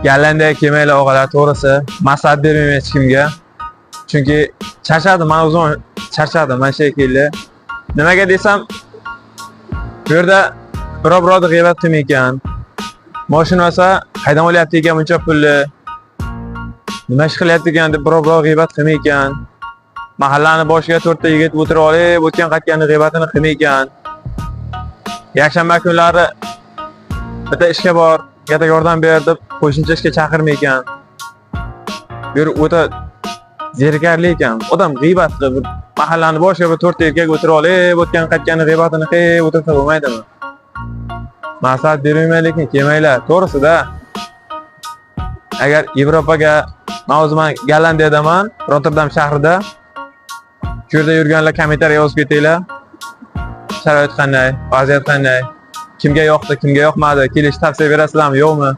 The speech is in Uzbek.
Gollandiyaga kelmanglar, og'alar, to'g'risi. Maslahat bermayman hech kimga. Chunki charchadim, man o'zim charchadim mana shu yerga. Nimaga desam, bu yerda birov birovni g'iybat qilmay ekan. Moshina olsa, qaydan olyapti ekan buncha pulni? Nima ish qilyapti ekan deb birov birov g'iybat qilmay ekan. Mahallani boshiga to'rtta yigit o'tirib olib, o'tgan qaytganni g'iybatini qilmay ekan. Yakshanba kunlari bitta ishga bor, katta yordam ber deb qo'shimcha ishga chaqirmay ekan. Bu yer o'ta zerikarli ekan. Odam g'iybat qilib, bir mahallani boshiga bir to'rtta erkak o'tirib olib, o'tgan qaytganni g'iybatini qilib o'tirsa bo'lmaydimi? Maslahat bermayman, lekin kelmanglar, to'g'risida. Agar Yevropaga, men o'zim Gollandiyadaman, Rotterdam shahrida. Shu yerda yurganlar kommentariy yozib ketinglar. Sharoit qanday, vaziyat qanday? Kimga yoqdi, kimga yoqmadi? Kelish tavsiya berasizlarmi, yo'qmi?